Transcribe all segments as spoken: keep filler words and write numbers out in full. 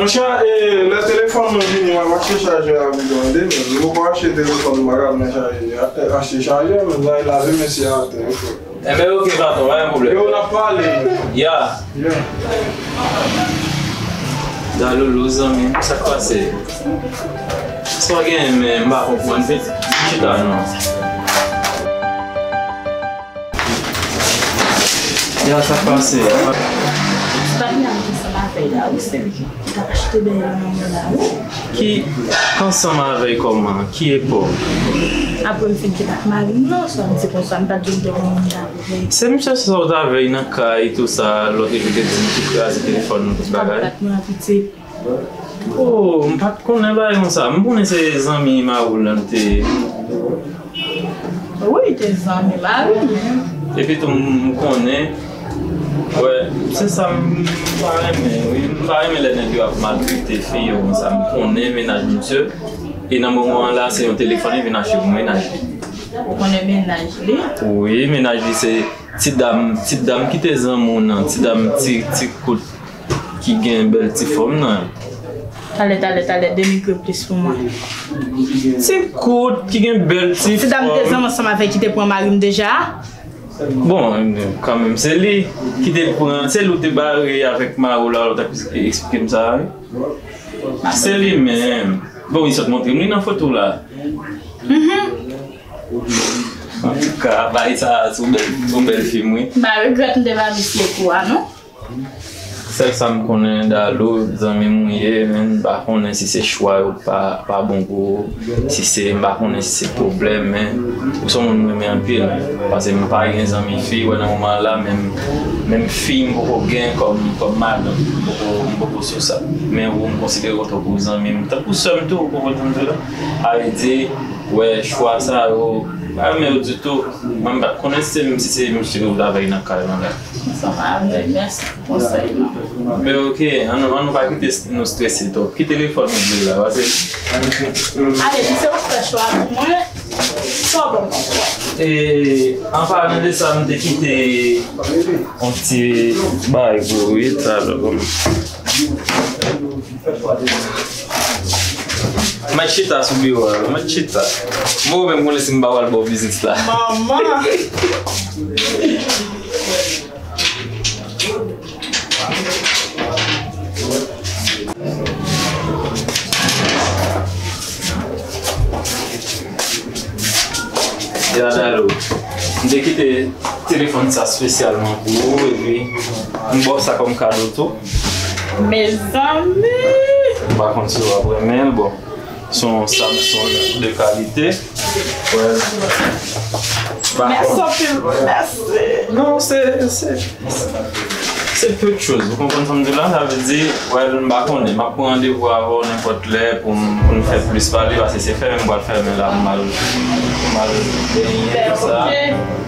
Monchè, e, lè telefòn mwen vini, m ap achte chajè a bidon, tande, men m poko achte telefòn, m pa ka nan chajè, achte chajè, men m al lave mesye a atè, wi, frè. Enben, oke, patwon, pa gen pwoblèm. Yo, n ap pale. Ya. Ya. Daloulou, zanmi m, sa k pase? Sa w genyen, men m pa konprann, pitit. Chita, non. Ya, sa k pase? Ti patnè m ki ansanm avè l la, wi, se li ki t ap achte bèy la nan mwen la, wi. Ki ansanm avè l kòman? Ki epòk? Apre m fin kite ak mari m nan, sa m di konsa, m pa t vin devan moun ta vle. Se misye sa w t avè l nan kay, tou sa, lòt epi te di m ki kraze telefòn nou, tout bagay. Bat mwen an pitit. Oh, m pa t konnen bagay konsa. M konnen se zanmi mari w lan te. Wi, te zanmi mari m. Epi tou, m konnen. Wè, se sa m pa renmen, wi. M pa renmen lè nèg yo ap maltrete fi yo konsa. M konnen mennaj misye. E nan moman an la, se yon telefòn li vin achte pou mennaj li. Ou konnen mennaj li? Wi, mennaj li se ti dam, ti dam ki te zanmi w nan, ti dam ti, ti kout ki gen bèl ti fòm nan. Talè, talè, talè, denigre plis pou mwen. Ti kout ki gen bèl ti fòm. Ti dam te zanmi ansanm avèk ki te pran mari m deja? Bon, kanmenm, se li ki te pran, se li w te bare avèk mari w la, w t ap eksplike m sa a, wi. Se li menm. Bon, li sot montre m li nan foto la. Mhm. Antouka, bagay sa a, se yon bèl, se yon bèl fim, wi. M pa regrèt m te pa vin sou kou a, non. Sèl sa m konnen, Dalo, zanmi m ou ye, men m pa konnen si se chwa yo pa, pa bon pou ou, si se, m pa konnen si se pwoblèm, men ou se yon moun m renmen anpil. Paske m pa gen zanmi fi, wè, nan moman la, menm, menm fi m poko gen kòm, kòm madanm, m poko, m poko sou sa. Men ou, m konsidere w tankou zanmi m, tankou sè m tou, ou konprann sa m di w la? Sa vle di, wè, chwa sa yo, m pa renmen yo ditou. Mwen, m pa t konnen si se, si se misye yo t avè nan kay lan la. Ansanm avè, mèsi pou konsèy lan. Men oke, ann, ann nou pa kite nou strese twòp. Ki telefòn ou vle la, paske. Ale, misye ap fè chwa pou mwen. Sa w ban m konprann. E, an palan de sa, m te kite yon ti bagay pou ou, wi, talè, bon. Mèt chita sou biwo a, mèt chita. Mwen menm konnen si m pa pral ba w biznis la. Manman! Ya, Dalo, m te kite telefòn sa espesyalman pou ou, epi m ba w sa kòm kado tou. Mezanmi! M pa konn si w ap renmen l, bon. Se yon Samsung de kalite. Wè. Mèsi anpil, mèsi. Non, se, se, se peu de choses. Ou konprann sa m di w la? Sa vle di, wè, m pa konnen. M ap pran randevou avè w nenpòt lè pou n, pou n fè plis pale, paske se fèmen m pral fèmen la, m al, m al benyen, tout sa.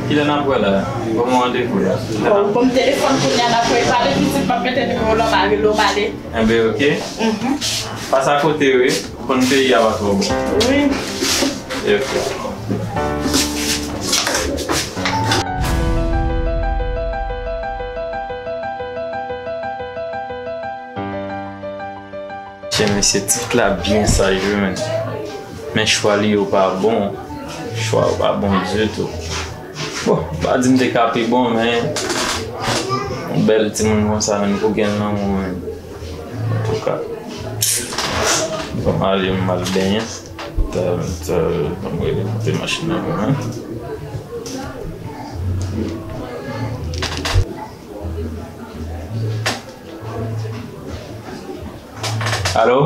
Kilè n ap wè la? Ban m yon randevou la. Bon, ban m telefòn kounye a, n ap repale, pitit, m ap mete nimewo w nan, m a rele w, m ale. Enben, oke. Mhm. Pase akote, wi. Ou konn peyi a pa twò bon. Wi. Epi. Chè mesye, tit la byen saj wi, men. Men chwa li yo pa bon. Chwa yo pa bon ditou. Bon, m pa di m te ka pi bon, men yon bèl timoun konsa, men pou gen lanmou, men. Antouka, ban m ale, m al benyen. Tè, tè, ban m rele monte machin nan pou mwen. Alo?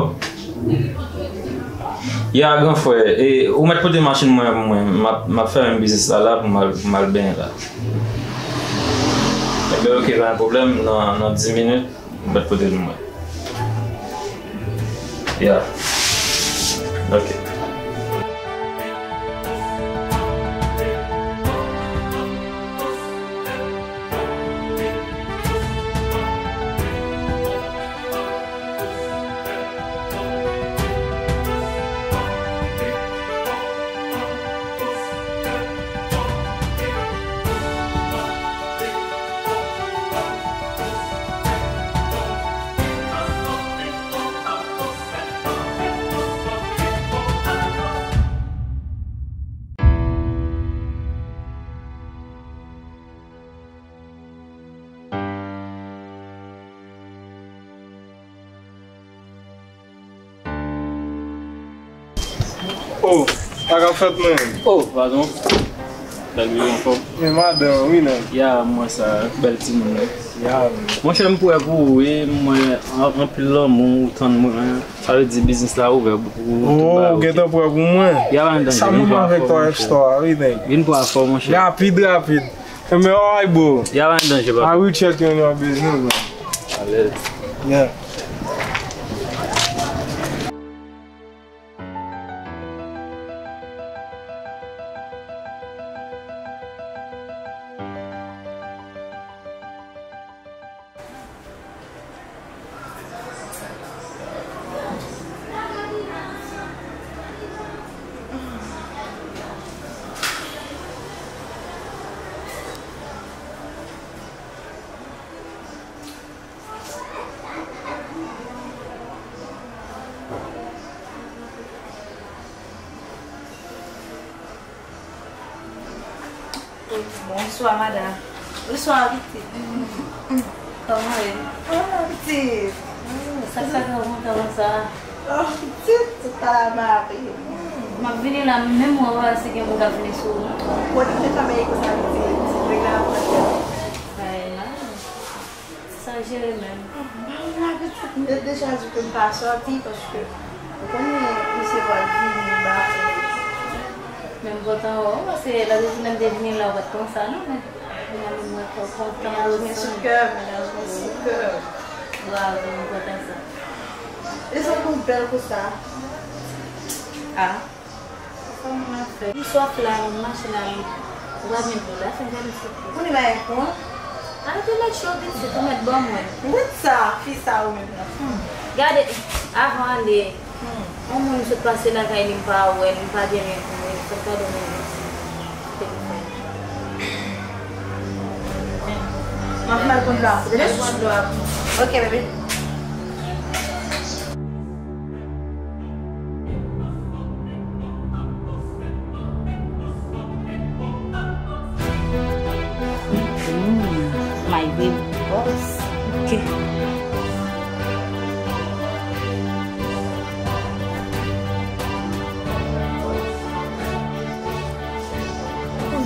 Ya, gran frè, e, ou mèt pote machin mwen pou mwen, m ap, m ap fèmen biznis la la pou m al, pou m al benyen la. Enben, oke, pa gen pwoblèm, nan, nan dis minit, ou mèt pote l pou mwen. Ya. Oke. Oh, sa k ap fèt, man? Oh, patwon. Bèl wi, anfòm. Men madanm, wi, nèg. Ya, m wè sa, bèl timoun, wi. Ya, man. Monchè, m prè pou ou, wi, m wè an-, anpil lanmou, ou tann mwen. Sa vle di biznis la ouvè pou ou, tout bagay oke. Oh, ou gentan prè pou mwen. Ya, pa nan danje, vin pran fò, monchè. Sa pou mwen avèk Toy Store, wi, nèg. Vin pran fò, monchè. Rapid, rapid. Enben, alright, bro. Ya, pa nan danje, papa. I will check you in your business, man. Alèz. Yeah. Bonswa, madanm. Bonswa, pitit. Kòman w ye? Ah, pitit. Hmm, sa k fè kè w kontan konsa? Ah, pitit, tout pa la mari. M ap vini la, menm mwen pa wè si gen moun k ap vini sou wout. Kote w te fè bagay konsa, pitit? Nèg la ap pran kè w. Ay, la. Sa jere menm. M pa konn la pitit, m te deja di ke m pa sòti paske ou konnen misye pral vini ba. Men m kontan wè w, paske lòt jou lè m te vini la, ou pa t konsa non, men mwen menm mwen twò kontan. Mennaj mwen sou kè, mennaj mwen sou kè. Bravo, m kontan sa. E sa nou bèl konsa. Ah. Sa m ap fè? M swaf la, m mache la, m pa jwenn dlo la, fè m gade sou kou. Moun li bay pou an? Arete mèt cho pitit, ou mèt ban mwen. Mèt sa, fi sa ou menm nan. Hmm. Gade, avan ale, hmm, yon moun sot pase lakay li, m pa wè l, m pa gen men pou mwen, fè m gade yon minit. Kite m fè. M ap mal konn dlo a. Rele sou dlo a. Ok, bebe. Mm, my baby boss. Ok.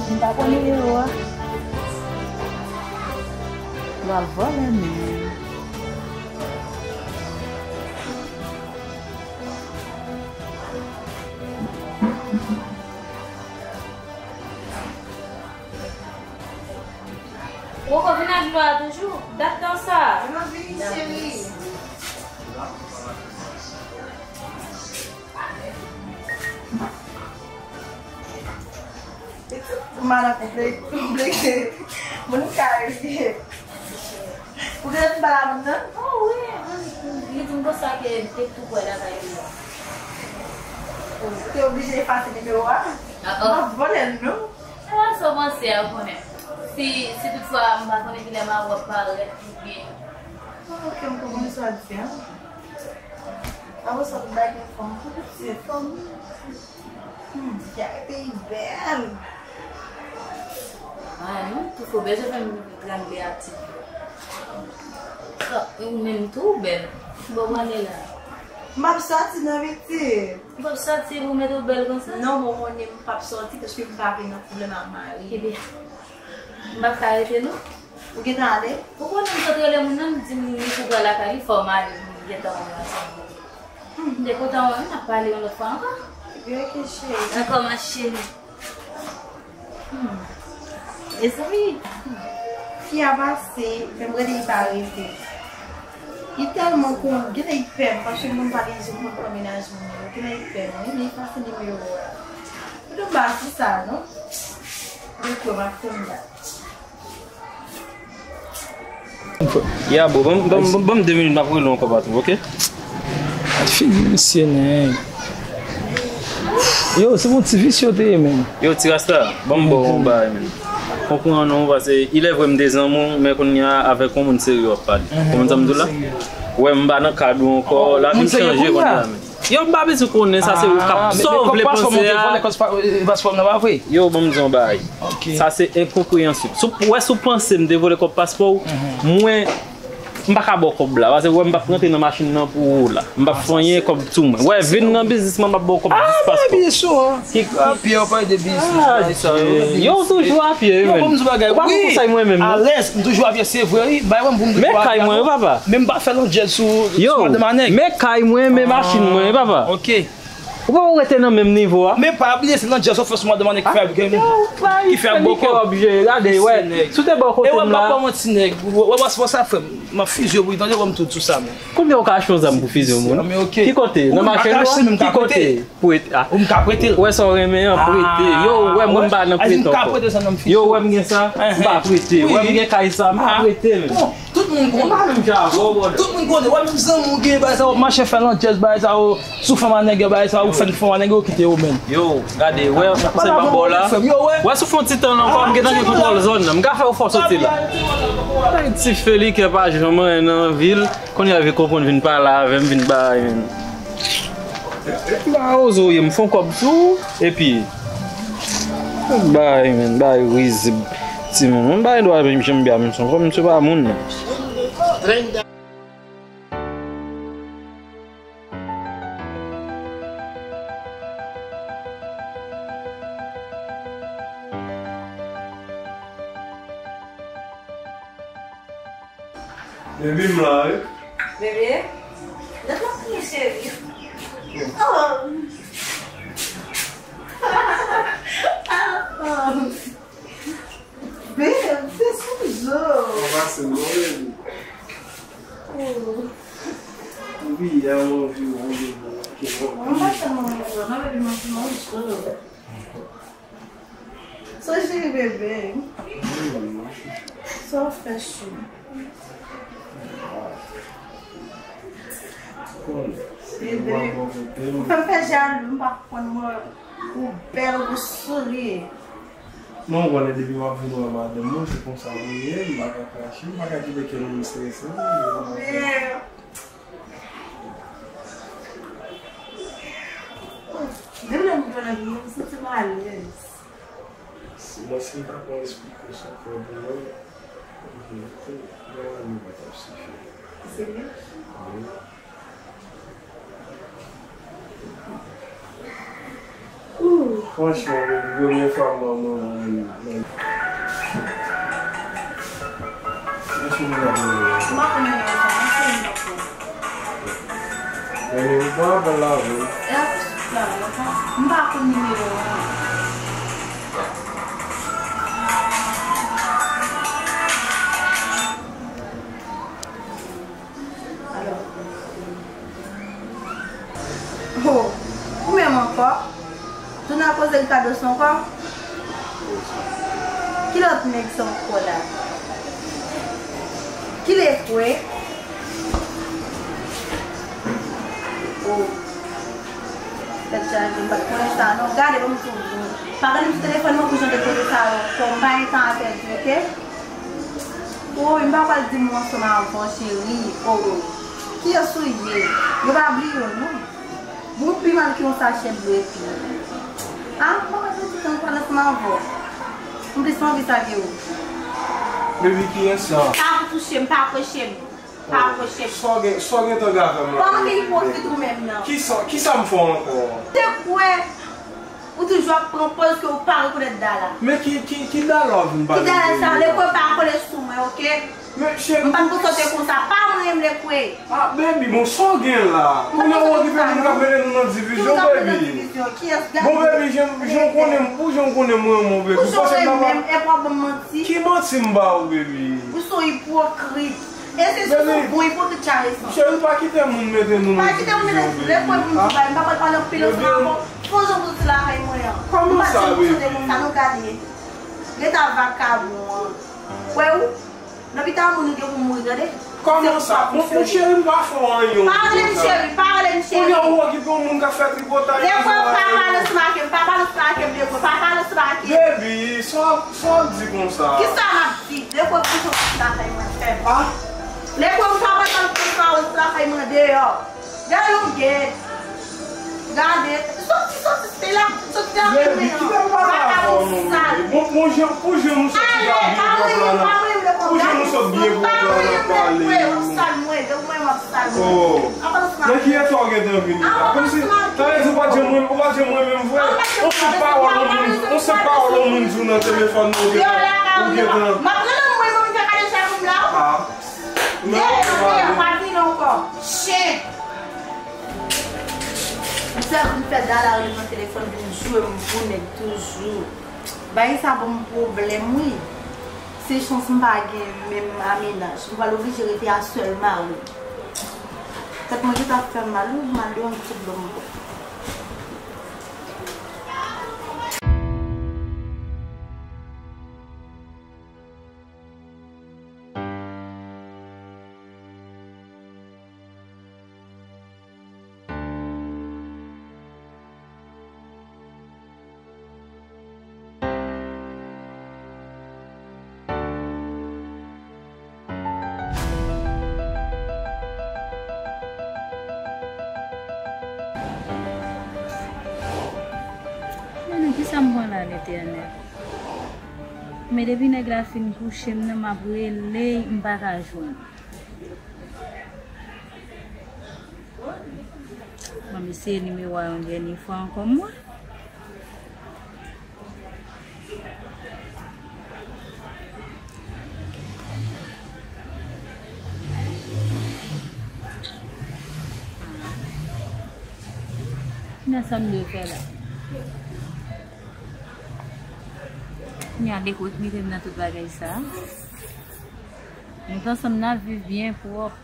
M pa konn nimewo a. L al vòlè men. Ou ankò vin ak dlo a toujou? Dat tan sa. Mwen vini, cheri. Madan konplè-, konplekse. Moun ka rive. Ou genlè fin pale a moun nan? Oh, wi. Li di m konsa ke li te tou prè lakay li a. Ou te oblije efase nimewo a? Ah, ah. M ap vòlè l non. Se pa sa w panse a, ou konnen. Si, si toutfwa m pa konnen kilè mari w ap parèt, oubyen. Ah, ok, m konprann sa w di a. Apre sa, tout bagay gen fòm. Tout ti fòm. Hmm, gade peyi bèl. Ay, non, tou fò bèl, se fè m trangle a ti. Sa, ou menm tou ou bèl. Bon, m ale la. M ap sòti non, pitit. Ou p ap sòti pou mete w bèl konsa? Non, bon, konnen m p ap sòti paske m pa vle nan pwoblèm ak mari. Ebyen, m p ap ka rete non. Ou gentan ale? Ou konnen m sot rele moun nan, m di m li pou pral lakay li, fò m ale pou m gentan wè ansanm. Hmm. M te kontan wè w, n ap pale yon lòt fwa ankò. Ebyen, ok, cheri. Dakò, ma chérie. Hmm. Mezanmi, fi a pase, fè m rele li pa rete. Li tèlman kon, genlè li pè m, paske moun pa gen je pou konn pran mennaj moun yo. Genlè li pè m, wi, men li pase nimewo a. Ou te ba fi sa, non? Depi w ap tann la. Ya, bro, ban m, ban m, ban m de minit, m ap rele w ankò, patwon, ok? Figi misye, nèg. Yo, se bon ti visye w te ye, menm. Yo, ti rasta, ban m ba w yon bagay, menm. Konprann non, paske ilèvre m te zanmi w, men kounye a avèk yon moun serye w ap pale. Konprann sa m di w la? Wè, m pa nan kad ou ankò, lavi m chanje kounye a, menm. Yo, m pa bezwen konnen sa, se ou k ap sa w vle panse a. Paspò m te vòlè, paspò m nan pa vre. Yo, ban m di yon bagay. Ok. Sa se enkonpreyansib. Si w, wè, si w panse m te vòlè kòb paspò w, mwen, M pa ka ba w kòb la, paske w wè m p ap rantre nan machin nan pou ou la. M p ap fè anyen kòb sou mwen. Wè, vin nan biznis mwen, m ap ba w kòb jis paske. Byen sou an. Ki a pye, w pale de biznis, bagay sa yo. Yo, ou toujou a pye, wi, men. Ou pa konn bagay. Ou pa konn konsèy mwen menm, non. Alèz, m toujou a pye, se vre, wi. Bay mwen pou m toujou a pye. Men kay mwen, wi, papa. Men m pa fè landjèz sou, sou madanm a nèg. Men kay mwen, men machin mwen, wi, papa. Ok. Ou pa wè w rete nan menm nivo a? Men pa bliye, se landjèz ou fè sou madanm a nèg ki fè, ki fè bòkò. Gade, wè, si w te bò kote m la. E wè, m pa ba w manti, nèg. Wè, wè, wè sa, frè m. M ap fizye w, wi, tande, wè m tout sou sa, men. Kote w ka achte yon zam pou fizye yon moun? Ki kote? Nan mache nou an? Ki kote? Prete. Ah. Ou m ka prete l. Wè sa w renmen an, prete. Yo, wè mwen m pa nan prete ankò. Yo, wè m gen sa, m pa prete. Wè m gen kay sa, m pa prete, men. Bon, tout moun konnen. M pa menm jan avè w, brother. Tout moun konnen. Wè menm zanmi w gen bagay sa yo, mache fè landjèz bagay sa yo, sou fanm a nèg yo bagay sa yo, ou fè fanm a nèg yo kite yo, men. Yo, gade, wè, konsèy m ap ba w la. Wè, si w fè yon ti tan ankò, m gentan gen kontwòl zòn nan. M ka fè w fè w soti la. Ti Felike pa janm anyen nan vi l. Kounye a vin konprann, vin pale avè m, vin bay, men. Ba ozo ye, m fè yon kòb sou ou, epi bay, men, bay rizib. Timoun, mwen bay dwa, men, janm byen, men, son kòb, misye pa moun, non. Baby, m la, wi. Bebe, lèt la pou mwen, cheri. Oh. Ah, oh. Babe, fè sou zo. Mwen pase non, baby. Oh. Wi, a mwen anvi wè, baby. Mwen pa tèlman anvi wè non, baby, mwen anvi wè zo. Sa w cheri bebe? Sa w fè chou? Bebe, ou fè m fè jalou, m pa konprann mwen. Ou bèl, ou souri. Non, ou konnen depi m ap vin wè madanm mwen, se konsa mwen ye, m pa ka kache, m pa ka kite kè m strese. Bebe. Depi lè m jwenn ak ou, m santi m alèz. Si mwen, si m ta pran esplike sa fè pou mwen, mwen, mwen, mwen pa t ap sifi. Serye? Wi. Franchman, baby, premye fwa m wè mwen menm, menm. Franchman, m pa konn nimewo a. M pa konn nimewo sa, m pa konn nimewo sa. Baby, m pran apèl la, wi. E a tout la, m pa, m pa konn nimewo a. Alò. Oh, ou menm ankò? Tounen al koze Ricardo sa ankò? Ki lòt nèg sa ankò la? Ki lekwe? Oh. Tèt chaje, m pa t konnen sa non. Gade, ban m di w. Pa gade m sou telefòn mwen pou jan de koze sa yo. Fò m pa gen tan a pèdi, oke? Woy, m pa pral di m ansanm avè w, cheri. Oh, oh. Kiyès ou ye? Yo pa bliye w, non. Bon, pi mal ke yon sachè dlo epi. Ah, m pa pral pèdi tan pale ansanm avè w. M plis anvi sa ke ou. Baby, kiyès sa? Pa pou touche m, pa apwoche m. Pa apwoche m. Sa w gen, sa w gentan gen avè m la? Kòman ke ipokrit ou menm nan? Kisa, kisa m fè w ankò? Te kwè ou toujou ap pran pòz ke ou pa rekonèt Dala. Men ki, ki, ki Dala w vin pale? Ki Dala sa? Lekwe pa kole sou mwen, oke? Men cheri, m pa t konn sa w te konsa. Pa mwen menm lekwe. Ah, baby, bon, sa w gen la? Kounye a w okipe moun k ap mete nou nan divizyon, baby. Bon, baby, jan, jan w konnen m, pou jan w konnen mwen, mon baby, ou panse m ta pral. Ki manti m ba ou, baby? Ou se yon ipokrit. E se sou bon ipokrit charesan. Cheri, pa kite moun mete nou nan divizyon, baby. Lekwe pou m di bay, m pa pral pale anpil ansanm avè w. Fè yon jan pou soti lakay mwen an. Kòman sa, baby? M pa t janm tande moun sa, non, gade. Rete a vakabon an. Wè ou, lopita moun ou gen pou mouri, tande. Kòman sa? Mon, mon cheri, m pa fè w anyen. Pa rele m cheri, pa rele m cheri. Kounye a ou okipe yon moun k ap fè tripotay. Lekwe, pa pale ansanm avè m, pa pale ansanm avè m, lekwe, pa pale ansanm avè m. Baby, sa, sa w ap di konsa? Kisa m ap di? Lekwe, pou soti lakay mwen, frè m. Ah? Lekwe, m pa pral pale ansanm avè w, soti lakay mwen deyò. Gade yon gèt. Gade. Soti, soti, soti la. Soti la. Baby, kite m pale avè w non, baby. Bon, bon, jan, pou jan nou soti la, ale, pa mwen, pa mwen, Ou jwenn yon sòt vye pwoblèm nan pale. Ou sal mwen, de mwen m ap sal mwen. Oh. Nan ki eta w gentan vini la? Kòmsi, sa vle di ou pa t janm renmen, ou pa t janm renmen m vre? Yon senp pawòl yon moun, yon senp pawòl yon moun di w nan telefòn nan, ou gentan, ou gentan. M ap rele mwen, mwen fè kale chay pou m la. Ah. Non, ou pa vini ankò. Chen. Ou sèl vin fè dala rele nan telefòn, vin jwe m pou nèg toujou. Bagay sa ban m pwoblèm, wi. Se chans m pa gen menm a mennaj. M pral oblije rete a sèl mari. Tèt mwen gentan ap fè m mal, wi, m al dòmi tout bon m bon. Men nan kisa m pran la, Letènèl? Men depi nèg la fin kouche m nan, m ap rele, m pa ka jwenn. Ban m eseye nimewo a yon dènye fwa ankò m wè. Nan sa m dwe fè la. Kounye a, li ret mete m nan tout bagay sa. Nou t ansanm, n ap viv byen pwòp.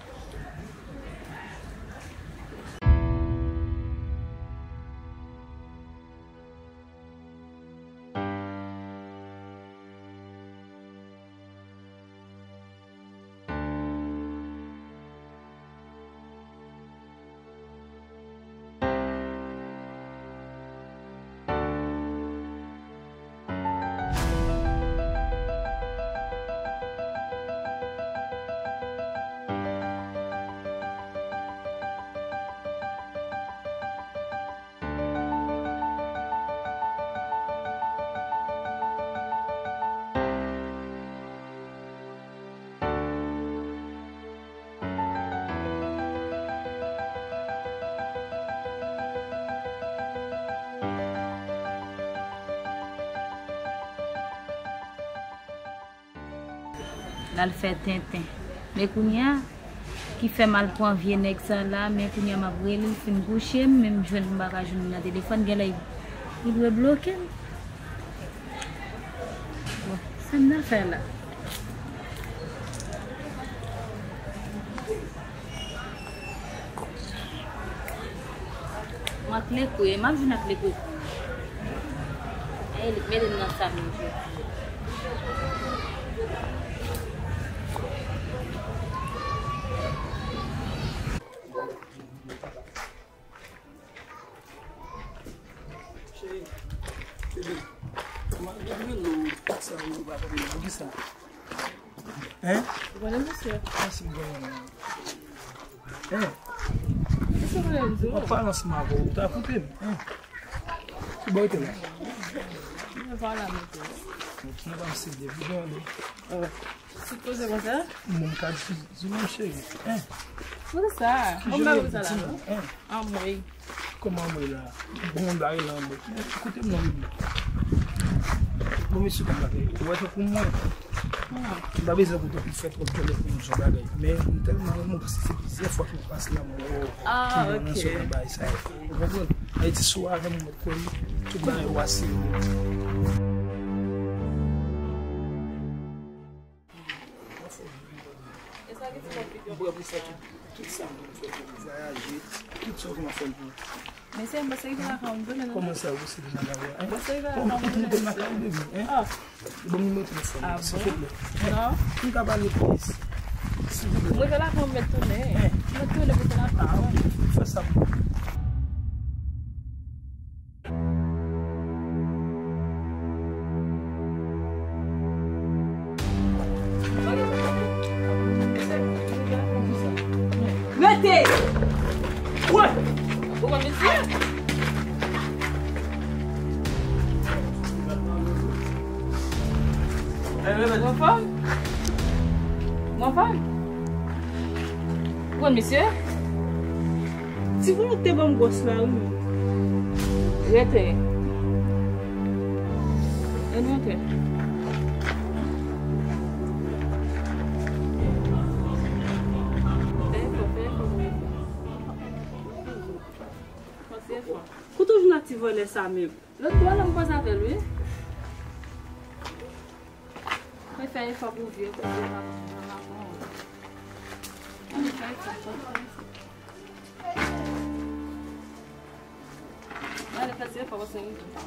L al fè tenten. Men kounye a, ki fè m al pran vye nèg sa la, men kounye a m ap rele l, fin kouche m, men m jwenn m pa ka jwenn li nan telefòn, genlè li, li dwe bloke m. Bon, sa m nan fè la? M ak lekwe, m ap vin ak lekwe. Ay, li mete m nan sa menm jodi. Cheri, bebe, kòman, bebe, rele w, sa, ou pa pale, poukisa? Hein? Ou konnen misye? Mèsi, m konnen. Hein? Misye konnen m di w. W ap pale ansanm avè w, ou ta koute m, hein? Ki bò w te la? Mwen pa la, mwen te. Mwen pa m sede, pou jan de. Sou koze konsa? Moun ka di, di non, cheri. Hein? Poukisa? Ki jan de di non, hein? Anmwey. Kòman anmwey la? Bon, moun ba rele anmwey. Men, koute m non, bebe. Bon, mesye, kòm bagay. Ou wè tankou mwen. M pa bezwen koute pou fè twòp tèlè pou m di yon bagay. Men, m tèlman renmen w paske se plizyè fwa ke m pase nan mwen, ki nan sou nan bagay sa yo. Ou konprann? Ayiti, si w avè m, ou mèt kwè m, tout bagay ou a serye. Mwen prè pou fè tout, tout sa m konn fè pou vwayaje, tout sa w konn fè l pou. Mesye, m panse rive lakay ou, m tounen non. Kòman sa, ou se vin lakay ou, hein? M panse rive lakay ou, m tounen. Kòman ou te lakay ou depi, hein? Ah. Ban m nimewo telefòn nan, silvouplè. Non. M ka pale, please. Silvouplè. M rive lakay ou, m mèt tounen. Hein? M mèt tounen pou se lakay ou. Ah, ok. Fè sa pou mwen. Rete! Ou konn misye? Ou anfòm? Anfòm? Ou konn misye? Ti Volo te ban m gwòs la, wi. Rete. Ann monte. Fè efò, fè efò pou rete. Fè efò. Kote w jwenn ak ti vòlè sa menm? Lòt bò la, m koze avè l, wi. Mwen fè efò pou vye, pou vye pa pran. Mwen fè efò, fè efò. Mwen fè efò, fè efò.